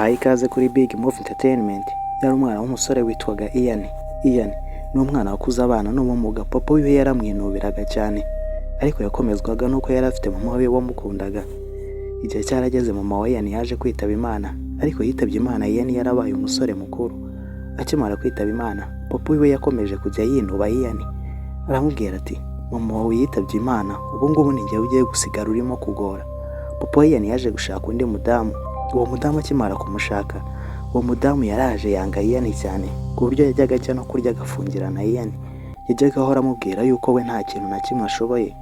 Mbahaye ikaze kuri Big Move Entertainment. Yari umwana w'umusore witwaga Ian. Ian ni umwana wakuze abana n'ubumuga. Papa wiwe yaramwinubiraga cyane, ariko yakomezwaga n'uko yari afite mama we wamukundaga. Igihe cyarageze, mama wa Ian yaje kwitaba Imana, ariko yitabye Imana Ian yarabaye umusore mukuru. Akimara kwitaba Imana, papa wiwe yakomeje kujya yinuba Ian, aramubwira ati: "Mama wawe yitabye Imana, ubu ngubu ni njyewe ugiye gusigara urimo kugora." Papa wa Ian yaje gushaka undi mudamu. Uwo mudamu akimara kumushaka, uwo mudamu yaraje yanga Ian cyane, ku buryo yajyaga ajya no kurya agafungirana Ian. Yajyaga ahora amubwira yuko we nta kintu na kimwe ashoboye,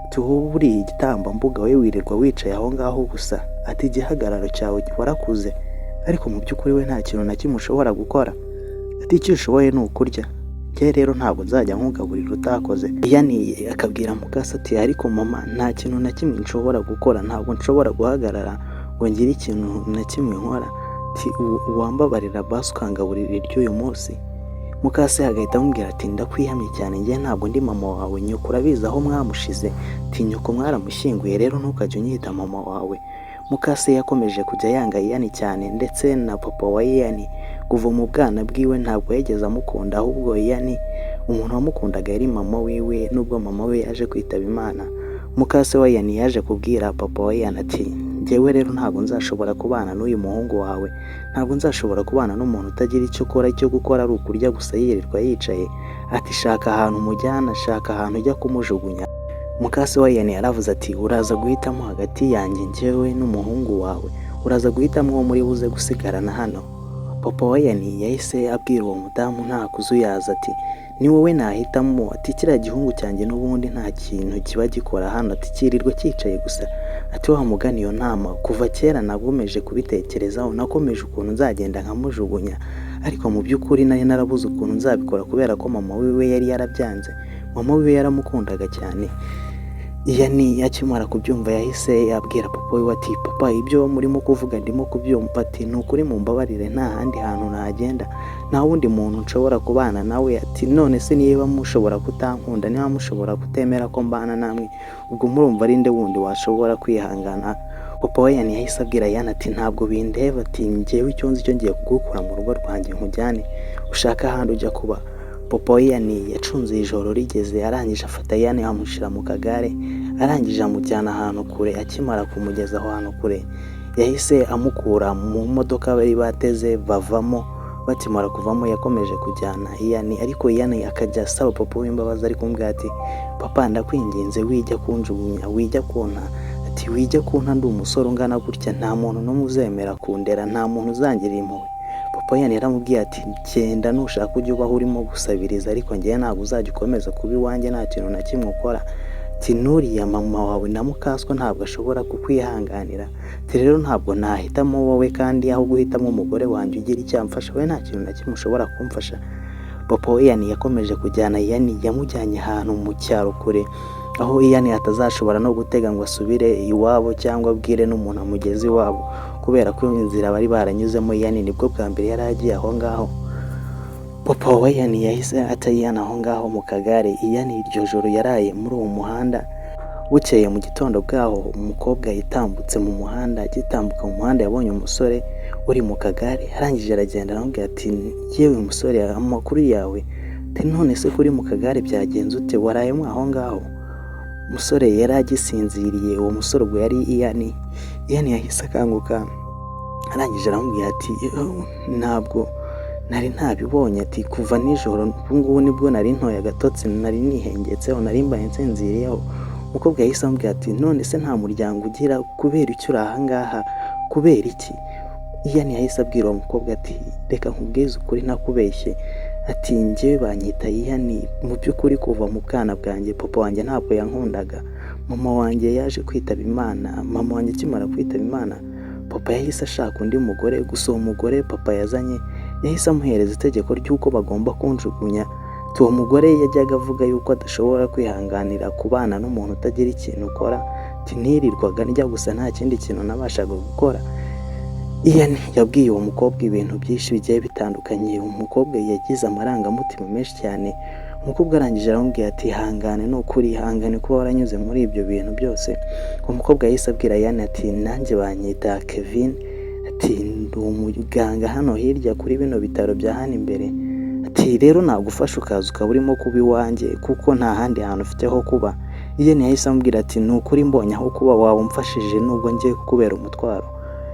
ati: "Wowe buriya igitambambuga, we wirirwa wicaye aho ngaho gusa," ati: "Igihagararo cyawe, warakuze, ariko mu by'ukuri we nta kintu na kimwe ushobora gukora," ati: "Icyo ushoboye ni ukurya. Njye rero ntabwo nzajya nkugaburira utakoze." Ian akabwira mukase ati: "Ariko mama, nta kintu na kimwe nshobora gukora, ntabwo nshobora guhagarara ngo ngire ikintu na kimwe nkora," ati: "Wambabarira basi ukangaburira iry'uyu munsi." Mukase agahita amubwira ati: "Ndakwihamye cyane, njye ntabwo ndi mama wawe, nyoko urabizi aho mwamushize," ati: "Nyoko mwaramushyinguye, rero ntukajye unyita mama wawe." Mukase yakomeje kujya yanga Ian cyane, ndetse na papa wa Ian kuva mu bwana bwiwe ntabwo yigeze amukunda. Ahubwo Ian umuntu wamukundaga yari mama wiwe, nubwo mama we yaje kwitaba Imana. Mukase wa Ian yaje kubwira papa wa Ian ati: "Njyewe rero ntabwo nzashobora kubana n'uyu muhungu wawe, ntabwo nzashobora kubana n'umuntu utagira icyo ukora, icyo gukora ari ukurya gusa, yirirwa yicaye," ati: "Shaka ahantu umujyana, shaka ahantu ujya kumujugunya." Mukase wa Ian yaravuze ati: "Uraza guhitamo hagati yanjye njyewe n'umuhungu wawe, uraza guhitamo uwo muri buze gusigarana hano." Papa wa Ian yahise abwira uwo mudamu nta kuzuyaza ati: "Ni wowe nahitamo," ati: "Kiriya gihungu cyanjye n'ubundi nta kintu kiba gikora hano," ati: "cyirirwa cyicaye gusa," ati: "Wa mugani iyo nama kuva kera nagomeje kubitekerezaho, nakomeje ukuntu nzagenda nkamujugunya, ariko mu by'ukuri nari narabuze ukuntu nzabikora kubera ko mama wiwe yari yarabyanze, mama wiwe yaramukundaga cyane." Ian akimara kubyumva yahise abwira papa wiwe ati: "Papa, ibyo murimo kuvuga ndimo kubyumva," ati: "Ni ukuri mumbabarire, nta handi hantu nagenda, nta wundi muntu nshobora kubana nawe," ati: "None se niba mushobora kutankunda, niba mushobora kutemera ko mbana namwe, ubwo murumva ari nde wundi washobora kwihangana?" Papa wa Ian yahise abwira Ian ati: "Ntabwo bindeba," ati: "Njyewe icyo nzi cyo ngiye kugukura mu rugo rwanjye nkujyane ushake ahandi ujya kuba." Papa wa Ian yacunze ijoro rigeze, arangije afata Ian amushyira mu kagare, arangije amujyana ahantu kure. Akimara kumugeza aho hantu kure, yahise amukura mu modoka bari bateze bavamo. Bakimara kuvamo, yakomeje kujyana Ian, ariko Ian akajya asaba papa w'imbabazi, ari kumubwira ati: "Papa, ndakwinginze, wijya kunjugunya, wijya kunta," ati: "Wijya kunta ndi umusore ungana gutya, nta muntu n'umwe uzemera kundera, nta muntu uzangirira impuhwe." Papa Ian yaramubwiye ati: "Genda, nushaka ujye ubaho urimo gusabiriza, ariko njyewe ntabwo uzajya ukomeza kuba iwanjye nta kintu na kimwe ukora," ati: "Nuriya mama wawe na mukaswa ntabwo ashobora kukwihanganira," ati: "Rero ntabwo nahitamo wowe, kandi aho guhitamo umugore wanjye ugira icyo amfasha, we nta kintu na kimwe ushobora kumfasha." Papa wa Ian yakomeje kujyana Ian, yamujyanye ahantu mu cyaro kure, aho Ian atazashobora no gutega ngo asubire iwabo cyangwa abwire n'umuntu amugeze iwabo, kubera ko inzira bari baranyuzemo Ian nibwo bwa mbere yari agiye aho ngaho. Papa wa Ian yahise ata Ian aho ngaho mu kagare. Ian iryo joro yaraye muri uwo muhanda. Bukeye mu gitondo bwaho, umukobwa yitambutse mu muhanda. Agitambuka mu muhanda yabonye umusore uri mu kagare, arangije aragenda aramubwira ati: "Yewe musore, amakuru yawe?" Ati: "None se kuri mu kagare byagenze ute? Warayemo aho ngaho?" Umusore yari agisinziriye. Uwo musore ubwo yari Ian. Ian yahise akanguka, arangije aramubwira ati: "Ntabwo nari ntabibonye," ati: "Kuva nijoro, ubu ngubu nibwo nari ntoye agatotsi, nari nihengetseho, nari mbaye nsinziriyeho." Umukobwa yahise amubwira ati: "None se nta muryango ugira? Kubera icyo uri aha ngaha? Kubera iki?" Ian yahise abwira uwo mukobwa ati: "Reka nkubwize ukuri ntakubeshye," ati: "Njyewe banyita Ian. Mu by'ukuri kuva mu bwana bwanjye papa wanjye ntabwo yankundaga. Mama wanjye yaje kwitaba Imana. Mama wanjye akimara kwitaba Imana, papa yahise ashaka undi mugore. Gusa uwo mugore papa yazanye yahise amuhereza itegeko ry'uko bagomba kunjugunya." Uwo mugore yajyaga avuga yuko adashobora kwihanganira kubana n'umuntu utagira ikintu ukora, ati: "Nirirwaga ndya gusa, nta kindi kintu nabashaga gukora." Ian yabwiye uwo mukobwa ibintu byinshi bigiye bitandukanye. Umukobwa yagize amarangamutima menshi cyane. Umukobwa arangije aramubwira ati: "Ihangane, ni ukuri ihangane kuba waranyuze muri ibyo bintu byose." Uwo mukobwa yahise abwira Ian ati: "Nanjye banyita Kevin," ati: Ati: "Ndi umuganga hano hirya kuri bino bitaro bya hano imbere." Ati: "Rero nagufasha ukaza ukaba urimo kuba iwanjye, kuko nta handi hantu ufite ho kuba." Ian yahise amubwira ati: "Ni ukuri mbonye aho kuba waba umfashije, nubwo ngiye kukubera umutwaro."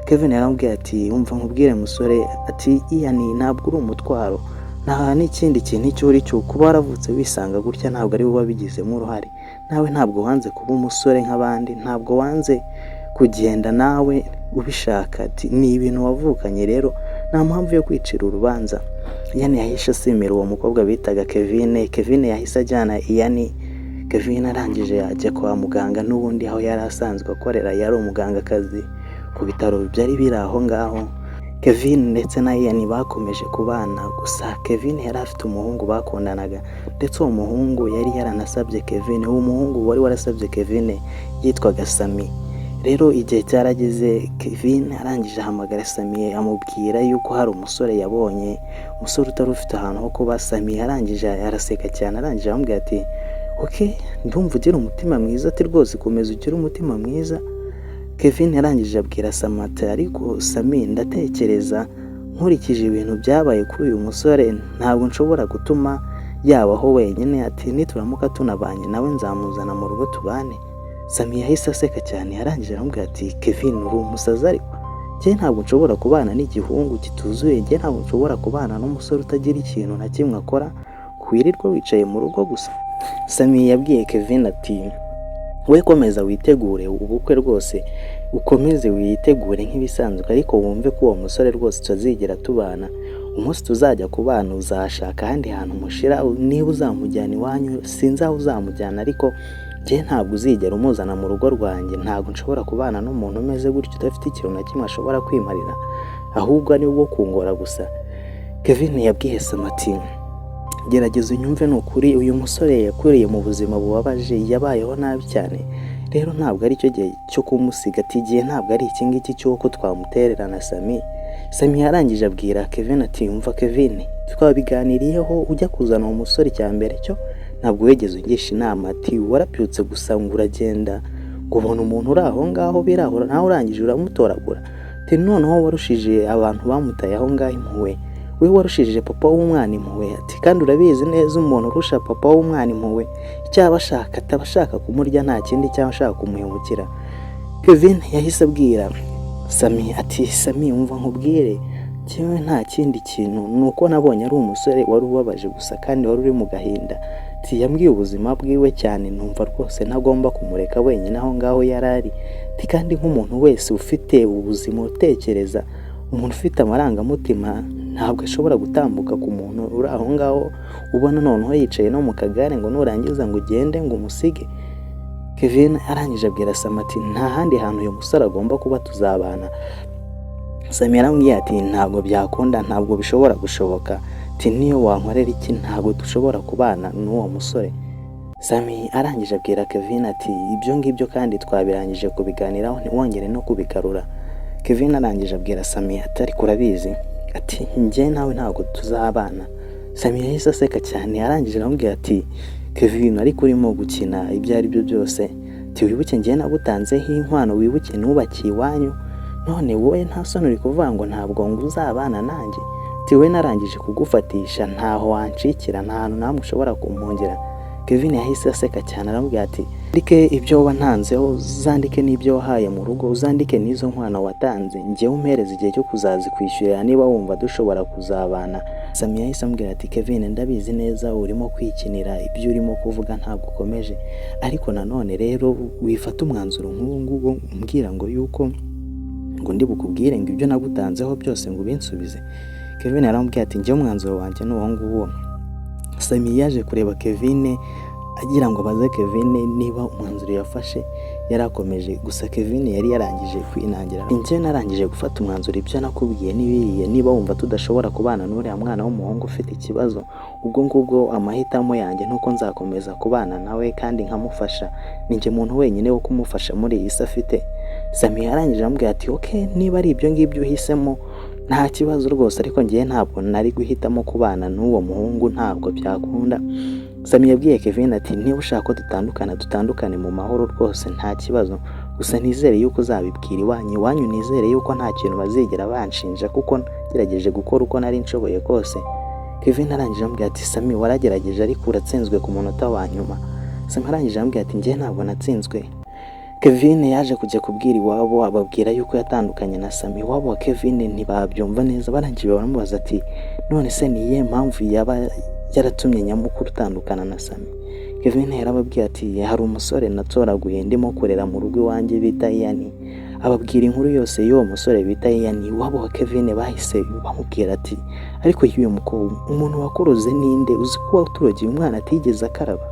Kevin yaramubwiye ati: "Umva nkubwire musore," ati: "Ian, ntabwo uri umutwaro, nta n'ikindi kintu icyo uri cyo. Kuba waravutse wisanga gutya ntabwo ari wowe wabigizemo uruhare. Nawe ntabwo wanze kuba umusore nk'abandi, ntabwo wanze kugenda nawe ubishaka." Ati: "Ni ibintu wavukanye, rero nta mpamvu yo kwicira urubanza." Ian yahise asimira uwo mukobwa bitaga Kevin. Kevin yahise ajyana Ian. Kevin arangije ajya kwa muganga n'ubundi aho yari asanzwe akorera, yari umugangakazi ku bitaro byari biri aho ngaho. Kevin ndetse na Ian bakomeje kubana, gusa Kevin yari afite umuhungu bakundanaga, ndetse uwo muhungu yari yaranasabye Kevin. Uwo muhungu wari warasabye Kevin yitwaga Sami. Rero igihe cyarageze, Kevin arangije ahamagara Sami, amubwira yuko hari umusore yabonye, umusore utari ufite ahantu ho kuba. Sami arangije araseka cyane, arangije aramubwira ati: "Ok, ndumva ugira umutima mwiza," ati: "Rwose komeza ugire umutima mwiza." Kevin yarangije abwira Sami ati: "Ariko Sami, ndatekereza nkurikije ibintu byabaye kuri uyu musore, ntabwo nshobora gutuma yabaho wenyine." Ati: "Nituramuka tunabanye nawe nzamuzana mu rugo tubane." Sami yahise aseka cyane, yarangije aramubwira ati: "Kevin, uri umusazi, ariko njye ntabwo nshobora kubana n'igihungu kituzuye, njye ntabwo nshobora kubana n'umusore utagira ikintu na kimwe akora, wirirwa wicaye mu rugo gusa." Sami yabwiye Kevin ati: "We komeza witegure ubukwe rwose, ukomeze witegure nk'ibisanzwe, ariko wumve ko uwo musore rwose tutazigera tubana. Umunsi tuzajya kubana uzashaka ahandi hantu umushira, niba uzamujyana iwanyu sinzi aho uzamujyana, ariko njye ntabwo uzigera umuzana mu rugo rwanjye. Ntabwo nshobora kubana n'umuntu umeze gutyo, udafite ikintu na kimwe ashobora kwimarira, ahubwo ni wo kungora gusa." Kevin yabwiye Sami ati: "Gerageza unyumve, ni ukuri uyu musore yakuriye mu buzima bubabaje, yabayeho nabi cyane, rero ntabwo ari cyo gihe cyo kumusiga." Ati: "Igihe ntabwo ari iki ngiki cy'uko twamutererana." Sami yarangije abwira Kevin ati: "Umva Kevin, twabiganiriyeho ujya kuzana uwo musore, icya mbere cyo ntabwo wigeze ungisha inama." Ati: "Warabyutse gusa ngo uragenda ngo ubona umuntu uri aho ngaho birahura nawe, urangije uramutoragura." Ati: "Noneho warushije abantu bamutaye aho ngaho impuhwe, we warushije papa w'umwana impuhwe." Ati: "Kandi urabizi neza, umuntu urusha papa w'umwana impuhwe icyo aba ashaka, ataba ashaka kumurya, nta kindi cyaba ashaka kumuhemukira." Kevin yahise abwira Sami ati: "Sami, umva nkubwire, njyewe nta kindi kintu, ni uko nabonye ari umusore wari ubabaje gusa kandi wari uri mu gahinda." Ati: "Yambwiye ubuzima bwiwe cyane, numva rwose ntagomba kumureka wenyine aho ngaho yari ari." Ati: "Kandi nk'umuntu wese ufite ubuzima utekereza, umuntu ufite amarangamutima, ntabwo ashobora gutambuka ku muntu uri aho ngaho ubona noneho yicaye no mu kagare, ngo nurangiza ngo ugende ngo umusige." Kevin arangije abwira Sami ati: "Nta handi hantu uyu musore agomba kuba, tuzabana." Sami yaramubwiye ati: "Ntabwo byakunda, ntabwo bishobora gushoboka." Ati: "Niyo wankorera iki, ntabwo dushobora kubana n'uwo musore." Sami arangije abwira Kevin ati: "Ibyo ngibyo kandi twabirangije kubiganiraho, ntiwongere no kubigarura." Kevin arangije abwira Sami ati: "Ariko urabizi," ati: "njye nawe ntabwo tuzabana." Sami yahise aseka cyane, arangije aramubwira ati: "Kevin, ariko urimo gukina ibyo ari byo byose." Ati: "Wibuke njye nagutanzeho inkwano, wibuke nubakiye iwanyu, none wowe nta soni uri kuvuga ngo ntabwo ngo uzabana nanjye." Ati: "We narangije kugufatisha, ntaho wancikira, nta hantu namwe ushobora kumpungera." Kevin yahise aseka cyane, aramubwira ati: "Andike ibyo wantanzeho, uzandike n'ibyo wahaye mu rugo, uzandike n'izo nkwano watanze, njyewe umpereza igihe cyo kuzazikwishyurira niba wumva dushobora kuzabana." Sami yahise amubwira ati: "Kevin, ndabizi neza urimo kwikinira, ibyo urimo kuvuga ntabwo ukomeje, ariko nanone rero wifata umwanzuro nk'ubu ngubu umbwira ngo yuko ngo ndi bukubwire ngo ibyo nagutanzeho byose ngo ubinsubize." Kevin yaramubwiye ati: "Njyewe umwanzuro wanjye ni uwo nguwo." Sami yaje kureba Kevin agira ngo abaze Kevin niba umwanzuro yafashe yarakomeje, gusa Kevin yari yarangije kwinangira. "Njye narangije gufata umwanzuro, ibyo nakubwiye n'ibiriye. Niba wumva tudashobora kubana n'uriya mwana w'umuhungu ufite ikibazo, ubwo ngubwo amahitamo yanjye nuko nzakomeza kubana nawe kandi nkamufasha, ni njye muntu wenyine wo kumufasha muri iyi si afite." Sami yarangije aramubwira ati: "Ok, niba ari ibyo ngibyo uhisemo nta kibazo rwose, ariko ngewe ntabwo nari guhitamo kubana n'uwo muhungu, ntabwo byakunda." Sami yabwiye Kevin ati: "Niba ushaka ko dutandukana, dutandukane mu mahoro rwose nta kibazo, Gusa nizere yuko uzabibwira iwanyu, iwanyu nizere yuko nta kintu bazigera banshinja kuko ngerageje gukora uko nari nshoboye kose. Kevin arangije amubwira ati: "Sami, waragerageje ariko uratsinzwe ku munota wa nyuma." Sami arangije amubwira ati: "Njye ntabwo natsinzwe." Kevin yaje kujya kubwira iwabo, ababwira yuko yatandukanye na Sami. Iwabo wa Kevin ntibabyumva neza, barangije baramubaza ati: "None se ni iyihe mpamvu yaba yaratumye nyamukuru utandukana na Sami?" Kevin yarababwiye ati: "Hari umusore natoraguye ndimo kurera mu rugo iwanjye bita Ian." Ababwira inkuru yose y'uwo musore bita Ian. Iwabo wa Kevin bahise bamubwira ati: "Ariko y'uyu mukobwa, umuntu wakuroze ninde? Uzi ko waturogeye umwana atigeze akaraba?"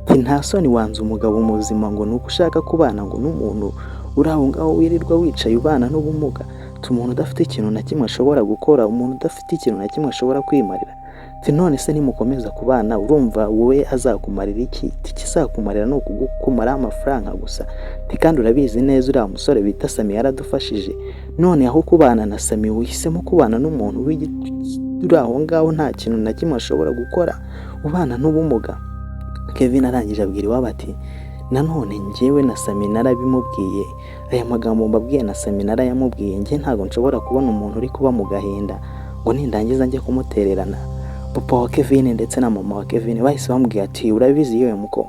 Ati: "Nta soni, wanze umugabo muzima ngo ni uko ushaka kubana ngo n'umuntu uri aho ngaho wirirwa wicaye ubana n'ubumuga?" Ati: "Umuntu udafite ikintu na kimwe ashobora gukora, umuntu udafite ikintu na kimwe ashobora kwimarira." Ati: "None se nimukomeza kubana, urumva wowe azakumarira iki?" Ati: "Ikizakumarira ni ukukumaraho amafaranga gusa." Ati: "Kandi urabizi neza, uriya musore bita Sami yaradufashije. None aho kubana na Sami uhisemo kubana n'umuntu uri aho ngaho nta kintu na kimwe ashobora gukora, ubana n'ubumuga." Kevin arangije abwira iwabo ati: "Nanone njyewe na Sami narabimubwiye, aya magambo mbabwiye na Sami narayamubwiye. Njye ntabwo nshobora kubona umuntu uri kuba mu gahinda ngo nindangiza njye kumutererana." Papa wa Kevin ndetse na mama wa Kevin bahise bamubwira ati: "Urabizi yewe muko,"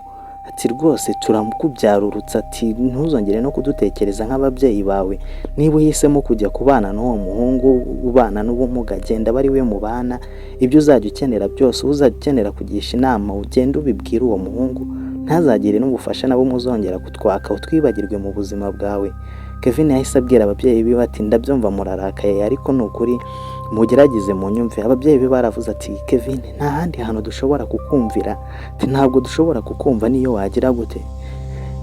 ati, "rwose turakubyarurutse," ati, "ntuzongere no kudutekereza nk'ababyeyi bawe. Niba uhisemo kujya kubana n'uwo muhungu ubana n'ubumuga, genda abe ari we mubana. Ibyo uzajya ukenera byose, uzajya ukenera kugisha inama, ugende ubibwire uwo muhungu. Ntazagire n'ubufasha na bumwe uzongera kutwaka, utwibagirwe mu buzima bwawe." Kevin yahise abwira ababyeyi be ati: "Ndabyumva murarakaye, ariko ni ukuri mugerageze munyumve." Ababyeyi be baravuze ati: "Kevin, nta handi hantu dushobora kukumvira," ati, "ntabwo dushobora kukumva niyo wagira gute."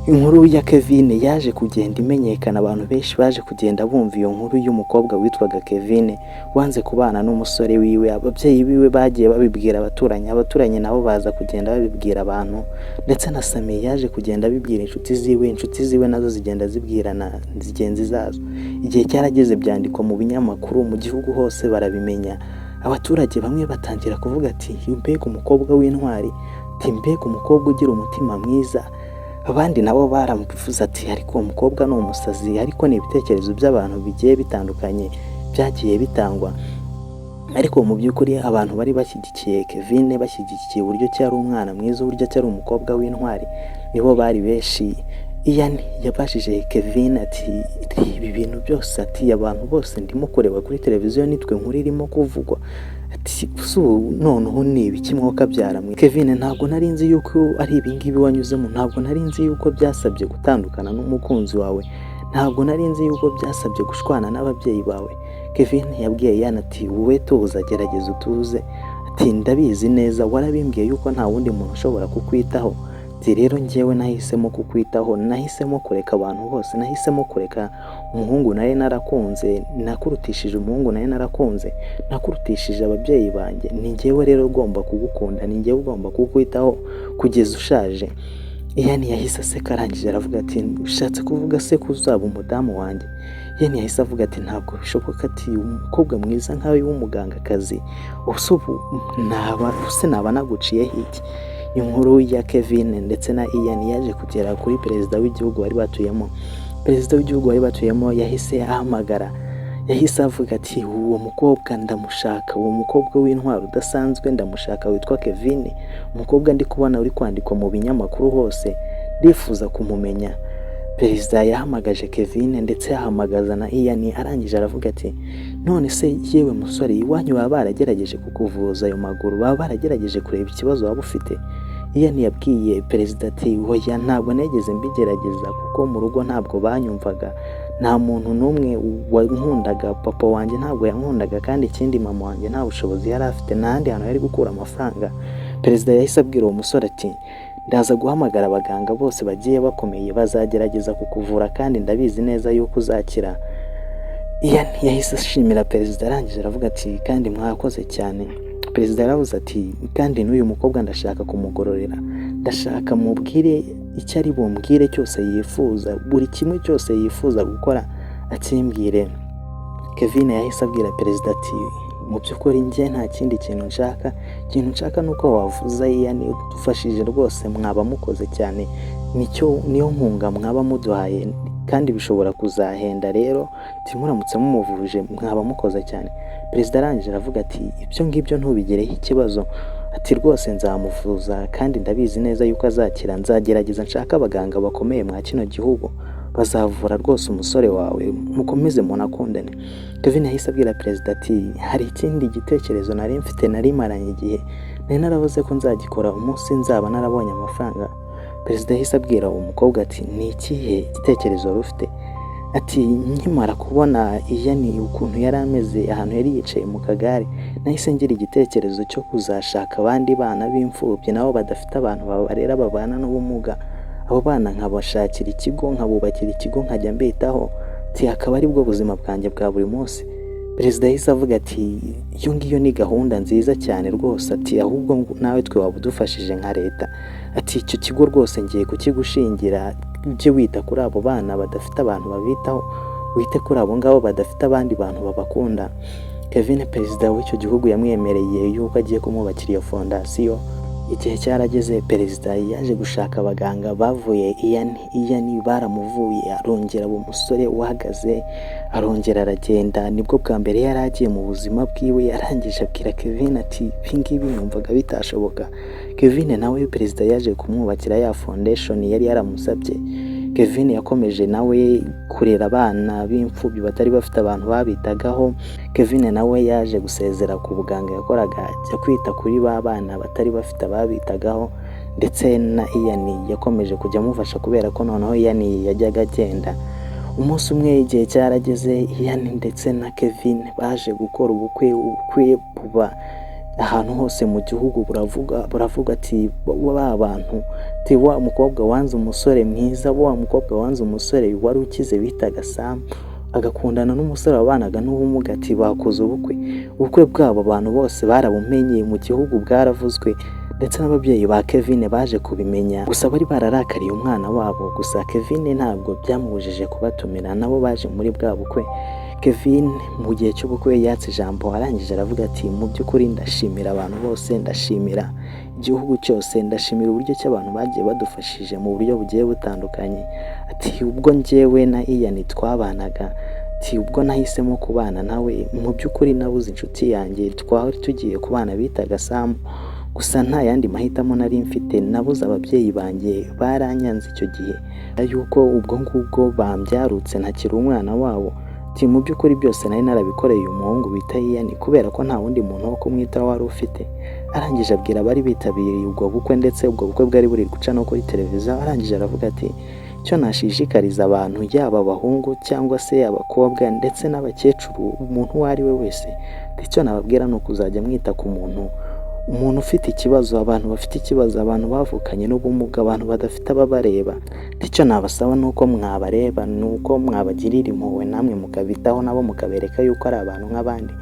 Inkuru ya Kevin yaje kugenda imenyekana, abantu benshi baje kugenda bumva iyo nkuru y'umukobwa witwaga Kevin wanze kubana n'umusore wiwe. Ababyeyi biwe bagiye babibwira abaturanyi, abaturanyi nabo baza kugenda babibwira abantu, ndetse na Sami yaje kugenda abibwira inshuti ziwe, inshuti ziwe nazo zigenda zibwirana zigenzi zazo. Igihe cyarageze byandikwa mu binyamakuru mu gihugu hose barabimenya. Abaturage bamwe batangira kuvuga ati: "Mbega umukobwa w'intwari," ati, "mbega umukobwa ugira umutima mwiza." Abandi nabo baramuvuze ati: "Ariko uwo mukobwa ni umusazi." Ariko ni ibitekerezo by'abantu bigiye bitandukanye byagiye bitangwa, ariko mu by'ukuri abantu bari bashyigikiye Kevin, bashyigikiye uburyo ki ari umwana mwiza, uburyo ki ari umukobwa w'intwari, nibo bari benshi. Ian yabajije Kevin ati: "Ibi bintu byose," ati, "abantu bose ndimo kureba kuri televiziyo nitwe nkuru irimo kuvugwa," ati, "ubu noneho ni ibiki mwokabyara mwe? Kevin, ntabwo nari nzi yuko ari ibingibi wanyuzemo, ntabwo nari nzi yuko byasabye gutandukana n'umukunzi wawe, ntabwo nari nzi yuko byasabye gushwana n'ababyeyi bawe." Kevin yabwiye Ian ati: "Wowe tuza, gerageza utuze," ati, "ndabizi neza warabimbwiye yuko nta wundi muntu ushobora kukwitaho," ati, "rero njyewe nahisemo kukwitaho, nahisemo kureka abantu bose, nahisemo kureka umuhungu nari narakunze, nakurutishije umuhungu nari narakunze, nakurutishije ababyeyi banjye. Ni njyewe rero ugomba kugukunda, ni njyewe ugomba kukwitaho kugeza ushaje." Ian yahise aseka, arangije aravuga ati: "Ushatse kuvuga se ko uzaba umudamu wanjye?" Ian yahise avuga ati: "Ntabwo bishoboka," ati, "umukobwa mwiza nkawe w'umugangakazi, ubu naba naguciyeho iki?" Inkuru ya Kevin ndetse na Ian yaje kugera kuri perezida w'igihugu bari batuyemo. Perezida w'igihugu bari batuyemo yahise ahamagara, yahise avuga ati: "Uwo mukobwa ndamushaka, uwo mukobwa w'intwari udasanzwe ndamushaka witwa Kevin, umukobwa ndi kubona uri kwandikwa mu binyamakuru hose, ndifuza kumumenya." Perezida yahamagaje Kevin ndetse ahamagaza na Ian, arangije aravuga ati: "None se yewe musore, iwanyu baba baragerageje kukuvuza ayo maguru, baba baragerageje kureba ikibazo waba ufite?" Ian yabwiye perezida ati: "Oya, ntabwo nigeze mbigerageza kuko mu rugo ntabwo banyumvaga, nta muntu n'umwe wankundaga, papa wanjye ntabwo yankundaga, kandi ikindi mama wanjye nta bushobozi yari afite, nta handi hantu yari gukura amafaranga." Perezida yahise abwira uwo musore ati: "Ndaza guhamagara abaganga bose bagiye bakomeye, bazagerageza kukuvura kandi ndabizi neza yuko uzakira." Ian yahise ashimira perezida, arangije aravuga ati: "Kandi mwakoze cyane." Perezida yaravuze ati: "Kandi n'uyu mukobwa ndashaka kumugororera, ndashaka mubwire icyo ari bumbwire cyose yifuza, buri kimwe cyose yifuza gukora akimbwire." Kevin yahise abwira perezida ati: "Mu by'ukuri njye nta kindi kintu nshaka, ikintu nshaka ni uko wavuza Ian udufashije, rwose mwaba mukoze cyane, nicyo niyo nkunga mwaba muduhaye, kandi bishobora kuzahenda. Rero muramutse mumuvuje mwaba mukoze cyane. Perezida arangije aravuga ati: "Ibyo ngibyo ntubigireho ikibazo." Ati: "Rwose nzamuvuza kandi ndabizi neza yuko azakira. Nzagerageza nshake abaganga bakomeye mwa kino gihugu, bazavura rwose umusore wawe, mukomeze munakundane." Kevin yahise abwira perezida ati: "Hari ikindi gitekerezo nari mfite, nari maranye igihe, nari naravuze ko nzagikora umunsi nzaba narabonye amafaranga." Perezida yahise abwira uwo mukobwa ati: "Ni ikihe gitekerezo wari ufite?" Ati: "Nkimara kubona Ian ukuntu yari ameze, ahantu yari yicaye mu kagare, nahise ngira igitekerezo cyo kuzashaka abandi bana b'imfubyi nabo badafite abantu babarera, babana n'ubumuga. Abo bana nkabashakira ikigo, nkabubakira ikigo, nkajya mbitaho." Ati: "Akaba aribwo buzima bwanjye bwa buri munsi." Perezida yahise avuga ati: "Iyo ngiyo ni gahunda nziza cyane rwose." Ati: "Ahubwo nawe twe waba udufashije nka leta." Ati: "Icyo kigo rwose ngiye kukigushingira, ujye wita kuri abo bana badafite abantu babitaho, wite kuri abo ngabo badafite abandi bantu babakunda." Kevin, perezida w'icyo gihugu yamwemereye yuko agiye kumwubakira iyo fondasiyo. Igihe cyarageze, perezida yaje gushaka abaganga bavuye Ian. Ian baramuvuye, arongera aba umusore uhagaze, arongera aragenda. Nibwo bwa mbere yari agiye mu buzima bwiwe. Arangije abwira Kevin ati: "Ibi ngibi numvaga bitashoboka." Kevin nawe perezida yaje kumwubakira ya foundation yari yaramusabye. Kevin yakomeje nawe kurera abana b'imfubyi batari bafite abantu babitagaho. Kevin nawe yaje gusezera ku buganga yakoraga, ajya kwita kuri ba bana batari bafite ababitagaho, ndetse na Ian yakomeje kujya amufasha kubera ko noneho Ian yajyaga agenda. Umunsi umwe igihe cyarageze, Ian ndetse na Kevin baje gukora ubukwe. Ubukwe buba ahantu hose mu gihugu, buravuga, buravuga ati: "Ba bantu," ati, "wa mukobwa wanze umusore mwiza, wa mukobwa wanze umusore wari ukize bitaga Sam, agakundana n'umusore wabanaga n'ubumuga," ati, "bakoze ubukwe." Ubukwe bwabo abantu bose barabumenye mu gihugu, bwaravuzwe, ndetse n'ababyeyi ba Kevin baje kubimenya. Gusa bari bararakariye umwana wabo. Gusa Kevin ntabwo byamubujije kubatumira, nabo baje muri bwa bukwe. Kevin mu gihe cy'ubukwe yatse ijambo, arangije aravuga ati: "Mu by'ukuri ndashimira abantu bose, ndashimira igihugu cyose, ndashimira uburyo ki abantu bagiye badufashije mu buryo bugiye butandukanye." Ati: "Ubwo njyewe na Ian twabanaga," ati, "ubwo nahisemo kubana nawe, mu by'ukuri nabuze inshuti yanjye twari tugiye kubana bitaga Sam. Gusa nta yandi mahitamo nari mfite. Nabuze ababyeyi banjye, baranyanze icyo gihe yuko ubwo ngubwo bambyarutse ntakiri umwana wabo." Ati: "Mu by'ukuri byose nari narabikoreye uyu muhungu bita Ian, kubera ko nta wundi muntu wo kumwitaho wari ufite." Arangije abwira abari bitabiriye ubwo bukwe, ndetse ubwo bukwe bwari buri guca no kuri televiziyo, arangije aravuga ati: "Icyo nashishikariza abantu, yaba abahungu cyangwa se abakobwa ndetse n'abakecuru, umuntu uwo ari we wese, icyo nababwira ni ukuzajya mwita ku muntu ufite ikibazo, abantu bafite ikibazo, abantu bavukanye n'ubumuga, abantu badafite ababareba. Icyo nabasaba ni uko mwabareba, ni uko mwabagirira impuhwe, namwe mukabitaho, nabo mukabereka yuko ari abantu nk'abandi,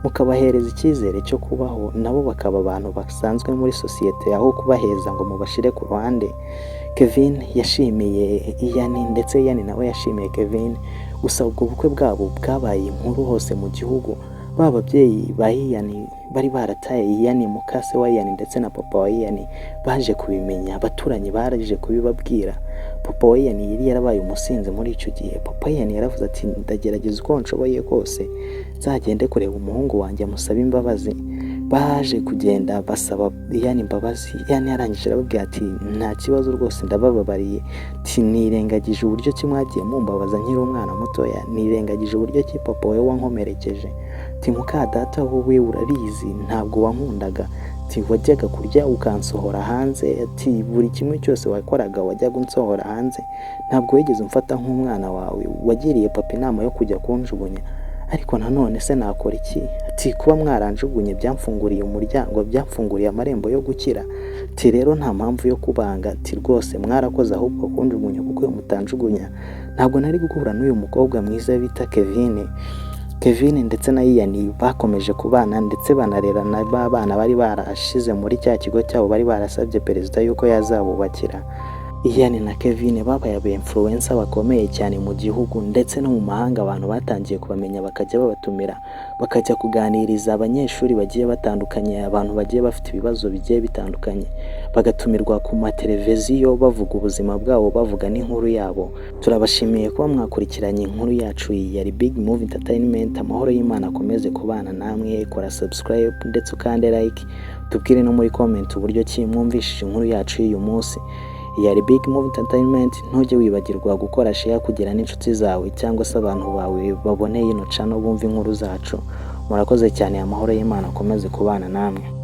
mukabahereza icyizere cyo kubaho, nabo bakaba abantu basanzwe muri sosiyete, aho kubaheza ngo mubashyire ku ruhande." Kevin yashimiye Ian, ndetse Ian nawe yashimiye Kevin. Gusa ubwo bukwe bwabo bwabaye inkuru hose mu gihugu. Ba babyeyi ba Ian bari barataye Ian, mukase wa Ian ndetse na papa wa Ian, baje kubimenya. Abaturanyi baraje kubibabwira. Papa wa Ian yari yarabaye umusinzi muri icyo gihe. Papa Ian yaravuze ati: "Ndagerageza uko nshoboye kose nzagende kureba umuhungu wanjye musabe imbabazi." Baje kugenda basaba Ian imbabazi. Ian yarangije arababwira ati: "Nta kibazo rwose, ndabababariye." Ati: "Nirengagije uburyo ki mwagiye mumbabaza nkiri umwana mutoya, nirengagije uburyo ki papa wowe wankomerekeje." Ati: "Muka data, wowe urabizi, ntabwo wankundaga." Ati: "Wajyaga kurya ukansohora hanze." Ati: "Buri kimwe cyose wakoraga wajyaga unsohora hanze, ntabwo wigeze umfata nk'umwana wawe. Wagiriye papa inama yo kujya kunjugunya, ariko nanone se nakora iki?" Ati: "Kuba mwaranjugunye byamfunguriye umuryango, byamfunguriye amarembo yo gukira." Ati: "Rero nta mpamvu yo kubanga." Ati: "Rwose mwarakoze ahubwo kunjugunya, kuko iyo mutanjugunya ntabwo nari guhura n'uyu mukobwa mwiza bita Kevin." Kevin ndetse na Ian bakomeje kubana, ndetse banarerana ba bana bari barashize muri cya kigo cyabo bari barasabye perezida yuko yazabubakira. Ian na Kevin babaye aba influencer bakomeye cyane mu gihugu ndetse no mu mahanga. Abantu batangiye kubamenya, bakajya babatumira, bakajya kuganiriza abanyeshuri bagiye batandukanye, abantu bagiye bafite ibibazo bigiye bitandukanye, bagatumirwa ku mateleviziyo bavuga ubuzima bwabo, bavuga n'inkuru yabo. Turabashimiye kuba mwakurikiranye inkuru yacu. Iyi yari Big Move Entertainment. Amahoro y'Imana akomeze kubana namwe. Kora subscribe ndetse ukande like, tubwire no muri comment uburyo ki mwumvishije inkuru yacu y'uyu munsi. Yari Big Move Entertainment. Ntujye wibagirwa gukora share kugira n'inshuti zawe cyangwa se abantu bawe baboneye ino channel bumva inkuru zacu. Murakoze cyane, amahoro y'Imana akomeze kubana namwe.